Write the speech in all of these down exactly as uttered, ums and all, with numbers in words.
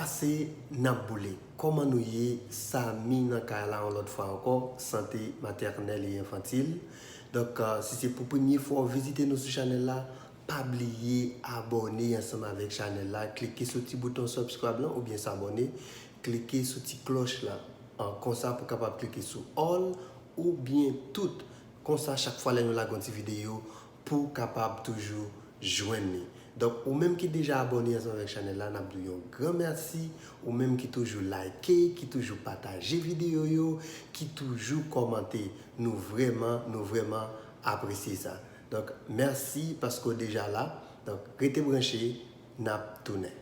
Se n ap boule. Kòman nou ye? Samy nan kay la yon lòt fwa ankò, sante matènèl e enfantil. Donk, euh, si se pou premye fwa w vizite nou sou chanèl la, pa bliye abòne ansanm avèk chanèl la. Klike sou ti bouton subscribe lan oubyen s'abonner. Klike sou ti klòch la. An, konsa pou kapab klike sou all oubyen tout. Konsa chak fwa lè nou lage yon ti videyo, pou kapab toujou jwenn li. Donk, ou menm ki deja abòne ansanm avèk chanèl la, n ap di w yon gran mèsi. Ou menm ki toujou like, ki toujou pataje videyo yo, ki toujou kòmante, nou vrèman, nou vrèman apresye sa. Donk, mèsi paske w deja la. Donk, rete branche, n ap tounen.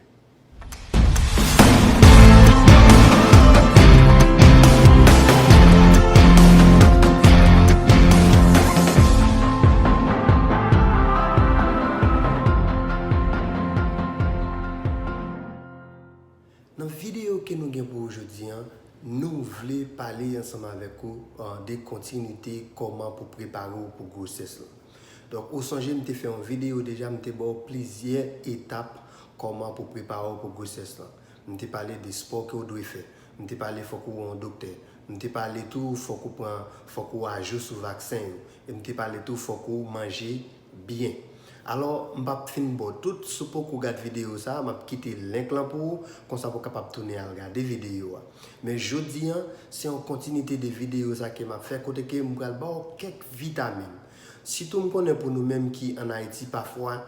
Nan videyo ke nou gen pou ou jodi a, nou vle pale ansanm avèk ou, ah, de kontinite kòman pou prepare w pou gwosès lan. Donk, ou sonje m te fè yon videyo deja, m te ba w plizyè etap kòman pou prepare w pou gwosès lan. M te pale de spò ke w dwe fè. M te pale fòk ou wè yon doktè. M te pale tou fòk ou pran, fòk ou ajo sou vaksen yo. E m te pale tou fòk ou manje byen. Alò, m p ap fin ba w tout, si w poko gad videyo sa, m ap kite link lan pou ou, konsa pou w kapab tounen al gade videyo a. Men jodi a, se yon kontinite de videyo sa ke m ap fè, kote ke m pral ba w kèk vitamin. Sitou m konnen pou nou menm ki ann Ayiti, pafwa,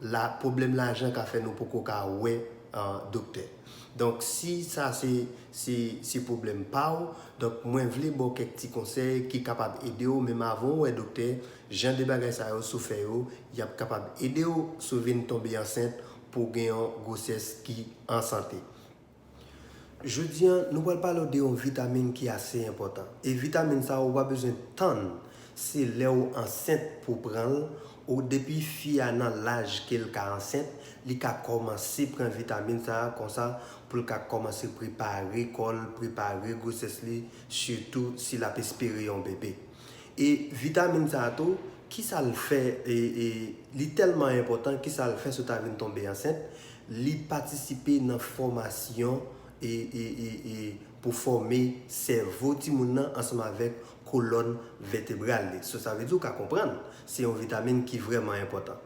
la, pwoblèm lajan ka fè nou poko ka wè, ah, doktè. Donk, si sa se, se, se pwoblèm pa w, donk, mwen vle ba w kèk ti konsèy ki kapab ede w, menm avan w wè doktè, jan de bagay sa yo, si w fè yo, y ap kapab ede w si w vin tonbe ansent pou w gen yon gwosès ki an sante. Jodi a, nou pral pale w de yon vitamin ki ase enpòtan. E vitamin sa a, ou pa bezwen tann se lè w ansent pou w pran l, ou depi fi a nan laj ke l ka ansent, li ka kòmanse pran vitamin sa a, konsa pou l ka kòmanse prepare kò l, prepare gwosès li, sitou si l ap espere yon bebe. E vitamin sa a tou, kisa l fè, e, e, li tèlman enpòtan, kisa l fè si w ta vin tonbe ansent, li patisipe nan fòmasyon, e, e, e, e, pou fòme sèvo timoun nan ansanm avèk kolòn vètebral li. So, sa vle di w ka konprann, se yon vitamin ki vrèman enpòtan.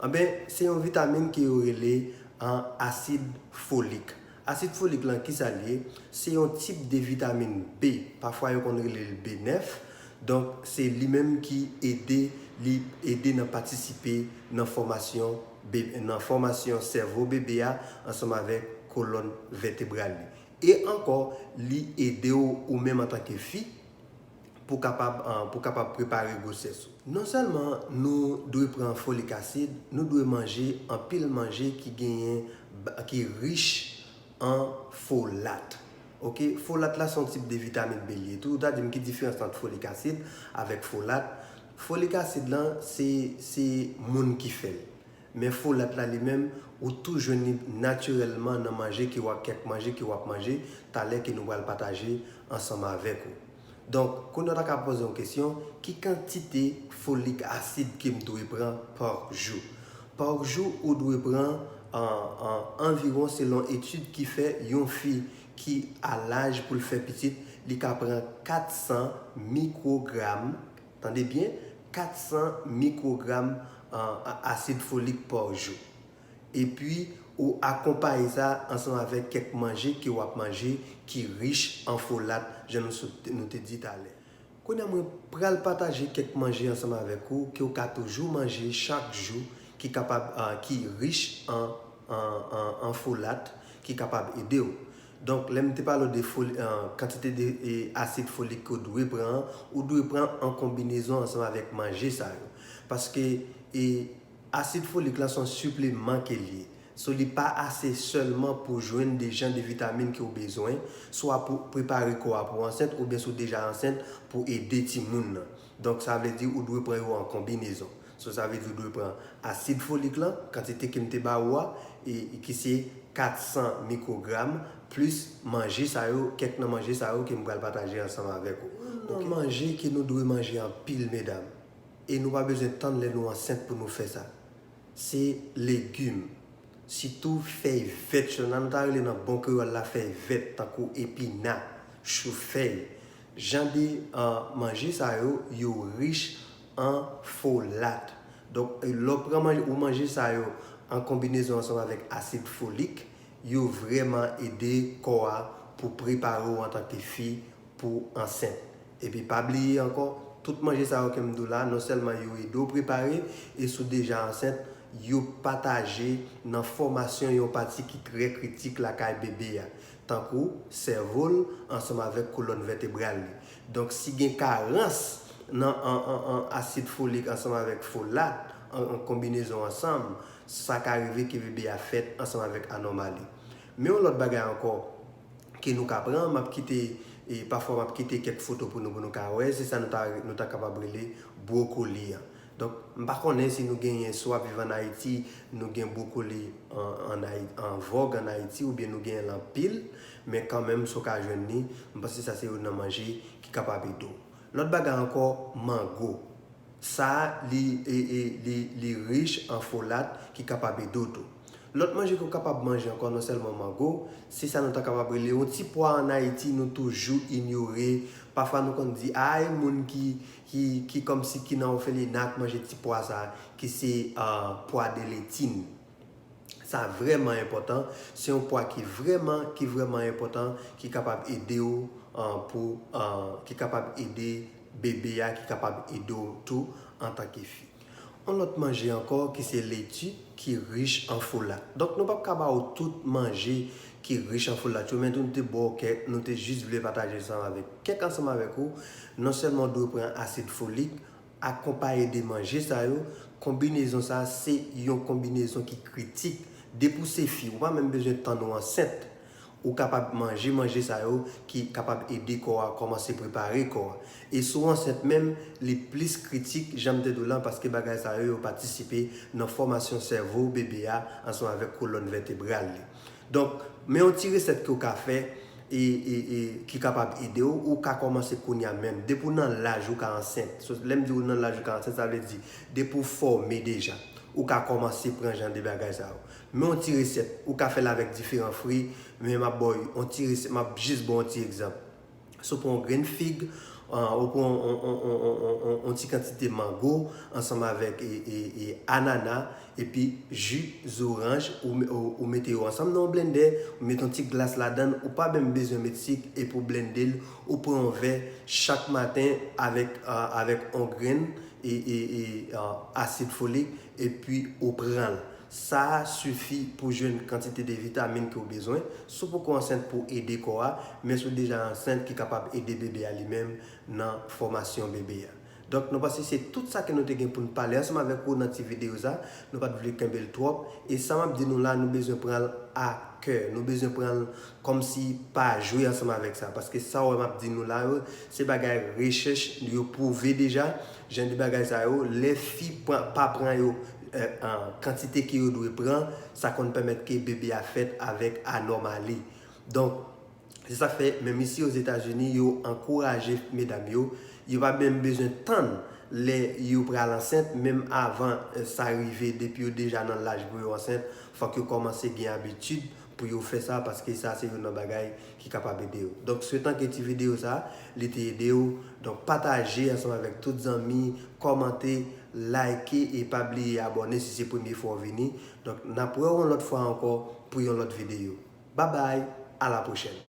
Anben, se yon vitamin ke yo rele an asid folik. Asid folik lan, kisa l ye? Se yon tip de vitamin B. Pafwa, yo konn rele l B nèf. Donk, se li menm ki ede, li ede nan patisipe nan fòmasyon be-, nan fòmasyon sèvo bebe a ansanm avèk kolòn vètebral li. E ankò, li ede w, ou menm antanke fi, pou kapab, ah, pou kapab prepare gwosès ou. Non sèlman nou dwe pran folik asid, nou dwe manje anpil manje ki genyen, ba-, ki rich an folat. Oke, folat la se yon tip de vitamin B li ye tou. Ou ta di m ki diferans ant folik asid avèk folat? Folik asid lan, se, se moun ki fè l. Men folat la li menm, ou tou jwenn li natirèlman nan manje ke w ap, kèk manje ke w ap manje, talè ke nou pral pataje ansanm avèk ou. Donk, kounye a w ta ka poze yon kesyon, ki kantite folik asid ke m dwe pran pa jou? Pa jou, ou dwe pran an, an, anviwon, selon etid ki fè, yon fi ki a laj pou l fè pitit, li ka pran kat san mikwogram, tande byen, kat san mikwogram, an, a-, asid folik pa jou. Epi, ou akonpaye sa ansanm avèk kèk manje ke w ap manje ki rich an folat, jan nou sot, nou te di talè. Kounye a, mwen pral pataje kèk manje ansanm avèk ou ke w ka toujou manje chak jou ki kapab, ah, ki rich an, an, an, an folat, ki kapab ede w. Donk, lè m te pale w de foli-, ah, kantite de, e, asid folik ke w dwe pran an, ou dwe pran an konbinezon ansanm avèk manje sa yo. Paske, e, asid folik la se yon sipleman ke l ye. So, li pa ase sèlman pou jwenn de jan de vitamin ke w bezwen, swa pou prepare kò a pou w ansent, oubyen si w deja ansent, pou ede timoun nan. Donk, sa vle di ou dwe pran yo an konbinezon. So, sa vle di ou dwe pran asid folik lan, kantite ke m te ba ou a, e, e ki se kat san mikwogram, plis manje sa yo, kèk nan manje sa yo ke m pral pataje ansanm avèk ou. Youn nan manje ke nou dwe manje anpil, medam, e nou pa bezwen tann lè nou ansent pou nou fè sa, se legim. Sitou fèy vèt, yo nan nou ta rele nan bon kreyòl la fèy vèt, tankou epina, chou fèy. Jan de uh, manje sa yo, yo rich an folat. Donk, lè w pran manje, ou manje sa yo an konbinezon ansanm avèk asid folik, yo vrèman ede kò a pou prepare w antanke fi pou ansent. Epi pa bliye ankò, tout manje sa yo ke m di w la, non sèlman yo ede w prepare, e si w deja ansent, yo pataje nan fòmasyon yon pati ki trè kritik lakay bebe a, tankou sèvo l ansanm avèk kolòn vètebral li. Donk, si gen karans nan an, an, an asid folik ansanm avèk folat, an, an konbinezon ansanm, sa ka rive ke bebe a fèt ansanm avèk anòmali. Men yon lòt bagay ankò, ke nou ka pran, m ap kite, e pafwa m ap kite kèk foto pou nou, pou nou ka wè, se sa nou ta, nou ta kapab rele bwokoli an. Donk, m pa konnen si nou genyen, si w ap viv ann Ayiti, nou gen bwokoli an, an, Ayi- an vòg ann Ayiti, oubyen nou genyen l anpil, men kanmenm, si w ka jwenn li, m panse sa se youn nan manje ki kapab ede w. Lòt bagay ankò, mango. Sa a, li, e, e, li, li rich an folat ki kapab ede w tou. Lòt manje ke w kapab manje ankò, non sèlman mango, se sa nou ta kapab rele yon ti pwa ann Ayiti, nou toujou inyore. Pafwa nou konn di, ay, moun ki, ki, ki kòmsi ki nan òfelina k manje ti pwa sa a, ki se uh, pwa de letin. Sa vrèman enpòtan. Se yon pwa ki vrèman, ki vrèman enpòtan, ki kapab ede w uh, pou, uh, ki kapab ede bebe a, ki kapab ede w tou antanke fi. Yon lòt manje ankò ki se leti ki rich an folat. Donk, nou p ap ka ba w tout manje ki rich an folat yo, men tou nou te ba w kèk, nou te jis vle pataje sa avèk kèk ansanm avèk ou. Non sèlman w dwe pran asid folik, akonpaye de manje sa yo, konbinezon sa se yon konbinezon ki kritik. Depi w se fi, ou pa menm bezwen tann ou ansent. Ou kapab manje manje sa yo ki kapab ede kò a kòmanse prepare kò a. E si w ansent menm, li plis kritik, jan m te di w la, paske bagay sa yo, yo patisipe nan fòmasyon sèvo bebe a ansanm avèk kolòn vètebral li. Donk, men yon ti resèt ke w ka fè e, e, e ki kapab ede w, ou ka kòmanse kounye a menm. Depi w nan laj ou ka ansent. So, lè m di w nan laj ou ka ansent, sa vle di depi w fòme deja, ou ka kòmanse pran jan de bagay sa yo. Men yon ti resèt, ou ka fè l avèk diferan fwi, men m ap ba w yon ti resèt, m ap jis ba w yon ti egzanp. Si w pran yon grenn fig, uh, ou pran yon, yon, yon, yon, yon, yon ti kantite mango ansanm avèk e, e, e anana, epi ji zoranj, ou, ou, ou mete yo ansanm nan yon blendè, ou mete yon ti glas ladan l, ou pa menm bezwen met sik, epi w blende l, ou pran yon vè chak maten avèk, uh, avèk yon grenn e, e, e uh, asid folik, epi ou pran l. Sa a sifi pou jwenn kantite de vitamin ke w bezwen, si w poko ansent pou ede kò a, men si w deja ansent ki kapab ede bebe a li menm nan fòmasyon bebe a. Donk, nou panse se tout sa ke nou te gen pou n pale ansanm avèk ou nan ti videyo sa. Nou pa t vle kenbe l twòp. E sa m ap di nou la, nou bezwen pran l a kè. Nou bezwen pran l kòmsi pa jwe ansanm avèk sa. Paske sa w wè m ap di nou la yo, se bagay rechèch yo pwouve deja. Jan de bagay sa yo, lè fi pa pran yo kantite ke yo dwe pran, sa konn pèmèt ke bebe a fèt avèk anòmali. Donk, se sa k fè, menm isi Ozetazini, yo ankouraje medam yo, yo pa menm bezwen tann lè yo pral ansent, menm avan sa rive, depi yo deja nan laj pou yo ansent, fòk yo kòmanse gen abitid pou yo fè sa, paske sa se youn nan bagay ki kapab ede yo. Donk, swetan ke ti videyo sa, li te ede w. Donk, pataje ansanm avèk tout zanmi, kòmante, like e pa bliye abòne si se premye fwa w vini. Donk, n ap wè w yon lòt fwa ankò pou yon lòt videyo. Babay, a la pwochèn.